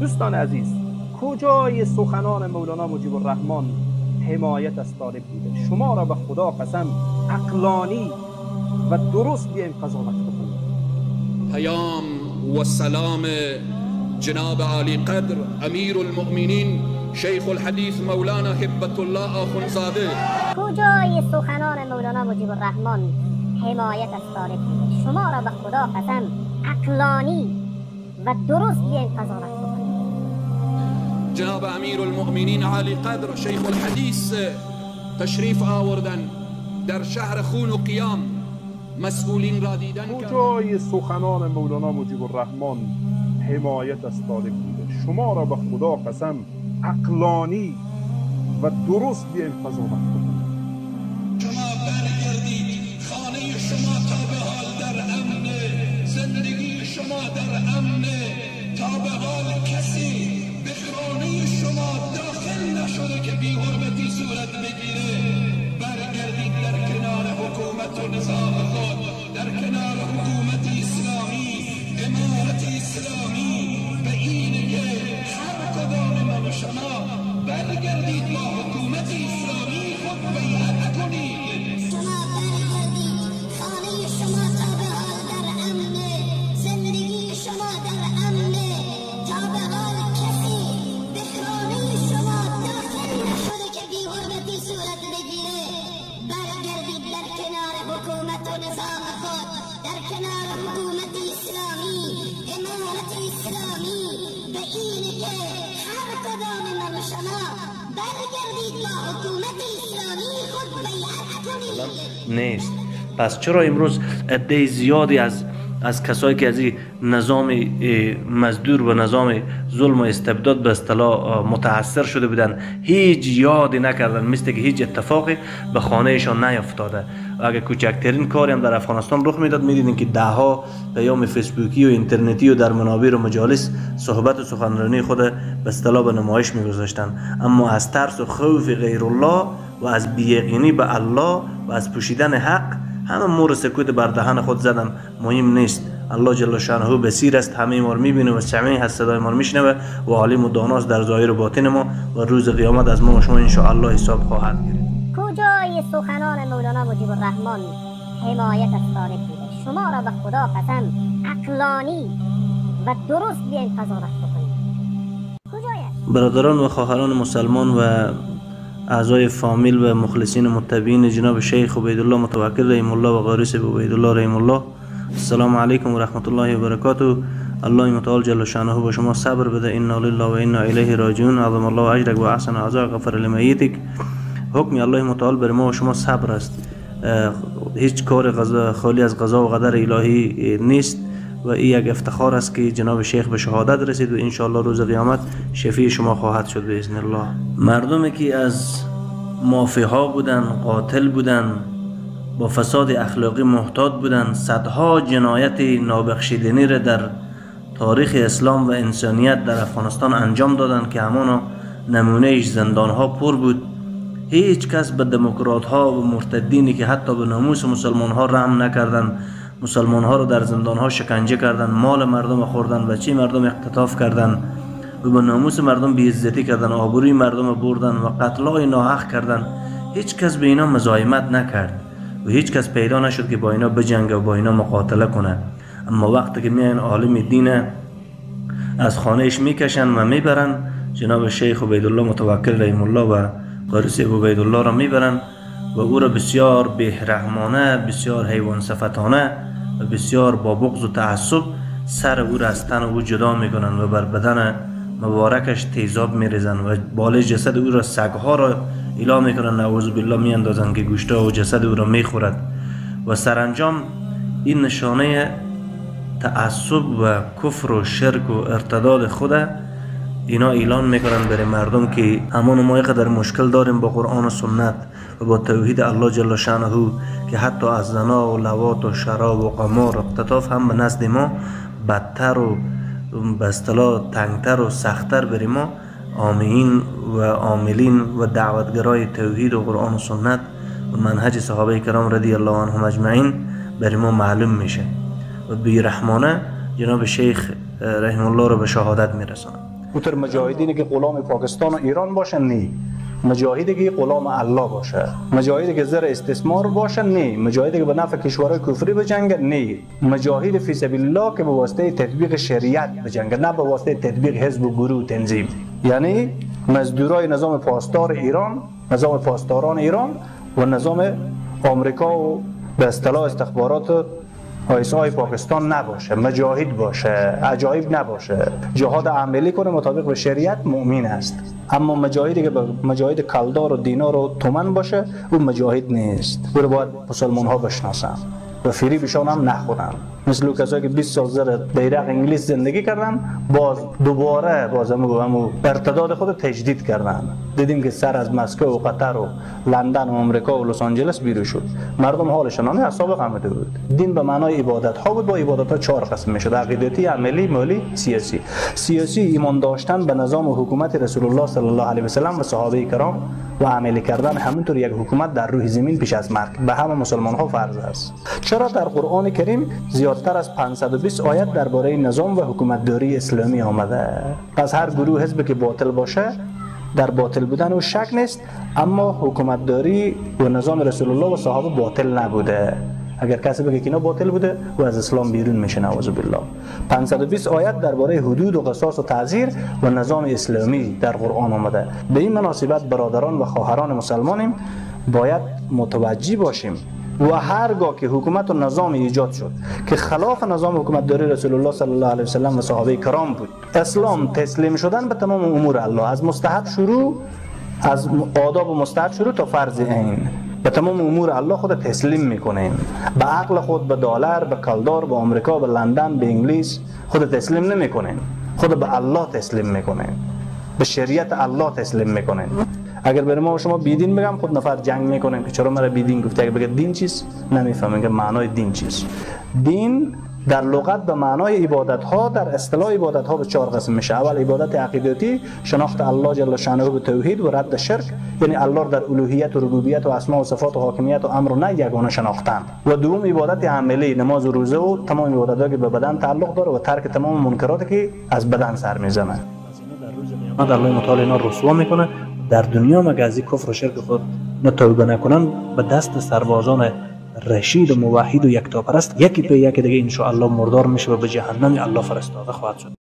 دوستان عزیز، کجای سخنان مولانا مجیب الرحمن حمایت از طالب بوده؟ شما را به خدا قسم عقلانی و درست بیایم قضاوت بکنیم. پیام و سلام جناب عالی قدر امیر المؤمنین شیخ الحدیث مولانا هبت الله آخوندزاده. کجای سخنان مولانا مجیب الرحمن حمایت از طالب بوده؟ شما را به خدا قسم عقلانی و درست بیایم قضاوت بکنیم. جناب امیر المؤمنین عالی قدر شیخ الحدیث تشریف آوردن در شهر خون و قیام، مسئولین را دیدن. کجای سخنان مولانا مجیب الرحمن حمایت از طالب بوده؟ شما را به خدا قسم عقلانی و درست بیایم قضاوت بکنیم. شما برگردید، خانه شما تا به حال در امن، زندگی شما در امن، تا به حال کسی به خانه شما داخل نشده که بی حرمتی صورت بگیره. برگردید در کنار حکومت و نظام خود، در کنار حکومت اسلامی، امارت اسلامی، به اینه که هر کدام من و شما برگردید با حکومت اسلامی خود بیعت کنید. شما برگردید، خانه شما تا به حال در امن، زندگی شما در امن، تا به حال کسی به خانه شما داخل نشده که بی حرمتی صورت بگیره. برگردید در کنار حکومت و نظام خود، در کنار حکومت اسلامی، امارت اسلامی، به اینه که هر کدام من و شما برگردید با حکومت اسلامی خود بیعت کنید. نیست. پس چرا امروز عده زیادی از کسایی که از این نظام مزدور و نظام ظلم و استبداد به اصطلاح متاثر شده بودن هیچ یادی نکردن، مثل که هیچ اتفاقی به خانهشان نیفتاده. و اگر کوچکترین کاری هم در افغانستان رخ میداد، میدیدین که ده ها پیام فیسبوکی و اینترنتی و در منابر و مجالس صحبت و سخنرانی خود به اصطلاح به نمایش میگذاشتن. اما از ترس و خوف غیر الله و از بیقینی به الله و از پوشیدن حق همه مور سکوت بر دهن خود زدن. مهم نیست، الله جل شانه بصیر است، همه ما رو میبینه و سمیع هست، صدای ما رو میشنوه و عالم و داناست در ظاهر و باطن ما و روز قیامت از ما و شما ان شاء الله حساب خواهد گرفت. کجای سخنان مولانا مجیب الرحمن حمایت از طالب بوده؟ شما را به خدا قسم عقلانی و درست بیایم قضاوت بکنیم. کجای؟ برادران و خواهران مسلمان و اعضای فامیل و مخلصین متبعین جناب شیخ عبیدالله متوکل رحم الله و قاری صاحب عبیدالله رحم الله، السلام علیکم و رحمت الله و برکاته. الله متعال جل شانه با شما صبر بده. انا لله و انا الیه راجعون. عظم الله اجرک و احسن عزاء غفر لمیتک. حکم الله متعال بر ما و شما صبر است. هیچ کار خالی از قضا و قدر الهی نیست و این یک افتخار است که جناب شیخ به شهادت رسید و انشاءالله روز قیامت شفیع شما خواهد شد باذن الله. مردمی که از مافی‌ها بودن، قاتل بودن، با فساد اخلاقی محتاط بودن، صدها جنایت نابخشیدنی را در تاریخ اسلام و انسانیت در افغانستان انجام دادند که همانا نمونهش زندانها پر بود. هیچ کس به دموکرات ها و مرتدینی که حتی به ناموس مسلمان ها رحم نکردند، مسلمان ها رو در زندان ها شکنجه کردن، مال مردم خوردن، بچه مردم اختطاف کردن و به ناموس مردم بی‌عزتی کردن، آبروی مردم بردن و قتلای ناحق کردن، هیچ کس به اینا مزاحمت نکرد و هیچ کس پیدا نشد که با اینا بجنگه و با اینا مقاتله کنه. اما وقتی که میان عالم دین از خانهش میکشن و میبرن، جناب شیخ عبیدالله متوکل رحم الله و قاری صاحب عبیدالله را میبرن و او را بسیار بهرحمانه، بسیار حیوان صفتانه و بسیار با بغض و تعصب سر او را از تن او جدا میکنن و بر بدن مبارکش تیزاب میریزن و بالای جسد او را سگها را اعلام میکنن، نعوذ بالله میاندازن که گوشتها و جسد او را میخورد. و سرانجام این نشانه تعصب و کفر و شرک و ارتداد خود اینا اعلان میکنن برای مردم که همان ما اینقدر مشکل داریم با قرآن و سنت و با توحید الله جل شانه که حتی از زنا و لواط و شراب و قمار و اقتطاف هم به نزد ما بدتر و به اصطلاح تنگتر و سختتر برای ما عامین و عاملین و دعوتگرای توحید و قرآن و سنت و منهج صحابه کرام رضی الله عنهم اجمعین برای ما معلوم میشه. و بیرحمانه جناب شیخ رحم الله را به شهادت میرسانه. اوتر مجاهدینی که غلام پاکستان و ایران باشن نی، مجاهدی که غلام الله باشه، مجاهدی که زر استثمار باشه نی، مجاهدی که به نفع کشورهای کفری بجنگه نی، مجاهد فی سبیل الله که به واسطه تطبیق شریعت بجنگه، نه به واسطه تطبیق حزب و گروه تنظیم. یعنی مزدورای نظام پاسدار ایران، نظام پاسداران ایران و نظام آمریکا و به اصطلاح استخبارات آی پاکستان نباشه، مجاهد باشه، عجایب نباشه، جهاد عملی کنه مطابق به شریعت، مؤمن است. اما مجاهدی که مجاهد کلدار و دینار و تومن باشه او مجاهد نیست. او رو باید مسلمان ها بشناسن و فریبشان هم نخورن. مثل کسایی که 20 سال زیر بیرق انگلیس زندگی کردن، باز دوباره باز همو ارتداد خود تجدید کردن. دیدیم که سر از مسکو و قطر و لندن و آمریکا و لس آنجلس بیرون شد. مردم حالشان نه سابق آمده بود. دین به معنای عبادت ها بود. با عبادت ها 4 قسم میشد: عقیدتی، عملی، مالی، سیاسی. سیاسی ایمان داشتن به نظام و حکومت رسول الله صلی الله علیه و سلم و صحابه کرام و عملی کردن همونطور یک حکومت در روح زمین پیش از مرگ به همه مسلمان ها فرض است. چرا در قرآن کریم زیادتر از 520 آیت درباره نظام و حکومتداری اسلامی آمده؟ پس هر گروه حزب که باطل باشه در باطل بودن او شک نیست، اما حکومتداری و نظام رسول الله و صحابه باطل نبوده. اگر کسی بگه که اینا باطل بوده و از اسلام بیرون میشه، نعوذ بالله. 520 آیت درباره حدود و قصاص و تعزیر و نظام اسلامی در قرآن آمده. به این مناسبت برادران و خواهران مسلمانیم باید متوجه باشیم و هرگاه که حکومت و نظام ایجاد شد که خلاف نظام حکومتداری رسول الله صلی الله علیه و سلم و صحابه کرام بود، اسلام تسلیم شدن به تمام امور الله، از مستحب شروع، از آداب و مستحب شروع تا فرض عین، به تمام امور الله خود تسلیم میکنیم. به عقل خود، به دلار، به کلدار، به آمریکا، به لندن، به انگلیس خود تسلیم نمیکنیم. خود به الله تسلیم میکنیم، به شریعت الله تسلیم میکنیم. اگر برای ما و شما بیدین بگم خود نفر جنگ میکنیم که چرا مرا بیدین گفتی. اگر بگه دین چیست نمیفهمیم که معنای دین چیست. دین در لغت به معنای عبادت ها، در اصطلاح عبادت ها به 4 قسم میشه. اول عبادت عقیدتی، شناخت الله جل شانه به توحید و رد شرک، یعنی الله در الوهیت و ربوبیت و اسماء و صفات و حاکمیت و امر و نهی یگانه شناختن. و دوم عبادت عملی، نماز و روزه و تمام عبادت که به بدن تعلق داره و ترک تمام منکراتی که از بدن سر میزنه. در روز قیامت الله متعال اینا رسوا میکنه. در دنیا مگه از کفر و شرک خود نه توبه نکنن، به دست سربازان رشید و موحد و یکتاپرست یکی پی یکی دیگه ان شاء الله مردار میشه و به جهنم الله فرستاده خواهد شد.